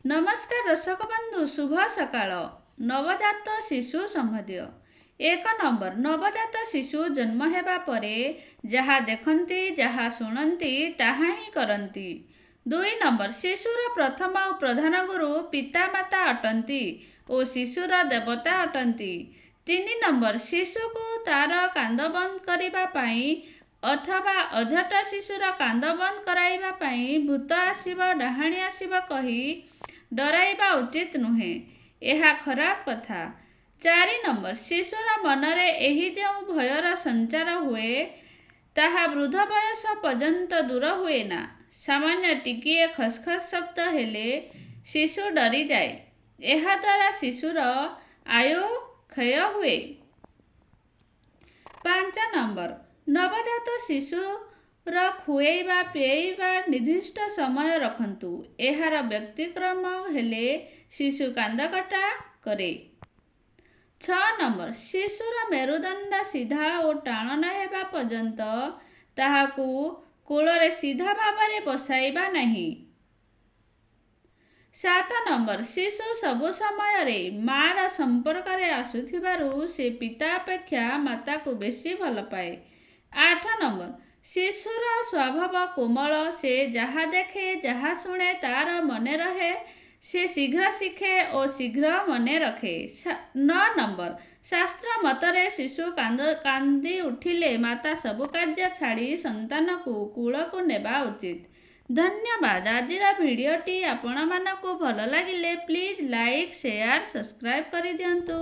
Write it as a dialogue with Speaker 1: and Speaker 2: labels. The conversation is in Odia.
Speaker 1: ନମସ୍କାର ଦର୍ଶକ ବନ୍ଧୁ, ଶୁଭ ସକାଳ। ନବଜାତ ଶିଶୁ ସମ୍ବନ୍ଧୀୟ 1 ନମ୍ବର, ନବଜାତ ଶିଶୁ ଜନ୍ମ ହେବା ପରେ ଯାହା ଦେଖନ୍ତି, ଯାହା ଶୁଣନ୍ତି, ତାହା ହିଁ କରନ୍ତି। 2 ନମ୍ବର, ଶିଶୁର ପ୍ରଥମ ଓ ପ୍ରଧାନ ଗୁରୁ ପିତାମାତା ଅଟନ୍ତି ଓ ଶିଶୁର ଦେବତା ଅଟନ୍ତି। 3 ନମ୍ବର, ଶିଶୁକୁ ତାର କାନ୍ଦ ବନ୍ଦ କରିବା ପାଇଁ ଅଥବା ଅଝଟ ଶିଶୁର କାନ୍ଦ ବନ୍ଦ କରାଇବା ପାଇଁ ଭୂତ ଆସିବ, ଡାହାଣୀ ଆସିବ କହି ଡରାଇବା ଉଚିତ ନୁହେଁ, ଏହା ଖରାପ କଥା। 4 ନମ୍ବର, ଶିଶୁର ମନରେ ଏହି ଯେଉଁ ଭୟର ସଞ୍ଚାର ହୁଏ, ତାହା ବୃଦ୍ଧ ବୟସ ପର୍ଯ୍ୟନ୍ତ ଦୂର ହୁଏ ନା। ସାମାନ୍ୟ ଟିକିଏ ଖସଖସ ଶବ୍ଦ ହେଲେ ଶିଶୁ ଡରିଯାଏ। ଏହାଦ୍ୱାରା ଶିଶୁର ଆୟୁ କ୍ଷୟ ହୁଏ। 5 ନମ୍ବର, ନବଜାତ ଶିଶୁର ଖୁଆଇବା ପିଆଇବା ନିର୍ଦ୍ଦିଷ୍ଟ ସମୟ ରଖନ୍ତୁ। ଏହାର ବ୍ୟତିକ୍ରମ ହେଲେ ଶିଶୁ କାନ୍ଦକଟା କରେ। 6 ନମ୍ବର, ଶିଶୁର ମେରୁଦଣ୍ଡ ସିଧା ଓ ଟାଣ ନ ହେବା ପର୍ଯ୍ୟନ୍ତ ତାହାକୁ କୋଳରେ ସିଧା ଭାବରେ ବସାଇବା ନାହିଁ। 7 ନମ୍ବର, ଶିଶୁ ସବୁ ସମୟରେ ମାଆର ସମ୍ପର୍କରେ ଆସୁଥିବାରୁ ସେ ପିତା ଅପେକ୍ଷା ମାତାକୁ ବେଶୀ ଭଲ ପାଏ। 8 ନମ୍ବର, ଶିଶୁର ସ୍ୱଭାବ କୋମଳ। ସେ ଯାହା ଦେଖେ, ଯାହା ଶୁଣେ, ତାର ମନେ ରହେ। ସେ ଶୀଘ୍ର ଶିଖେ ଓ ଶୀଘ୍ର ମନେ ରଖେ। 9 ନମ୍ବର, ଶାସ୍ତ୍ର ମତରେ ଶିଶୁ କାନ୍ଦି ଉଠିଲେ ମାତା ସବୁ କାର୍ଯ୍ୟ ଛାଡ଼ି ସନ୍ତାନକୁ କୂଳକୁ ନେବା ଉଚିତ। ଧନ୍ୟବାଦ। ଆଜିର ଭିଡ଼ିଓଟି ଆପଣମାନଙ୍କୁ ଭଲ ଲାଗିଲେ ପ୍ଲିଜ୍ ଲାଇକ୍, ସେୟାର, ସବସ୍କ୍ରାଇବ୍ କରିଦିଅନ୍ତୁ।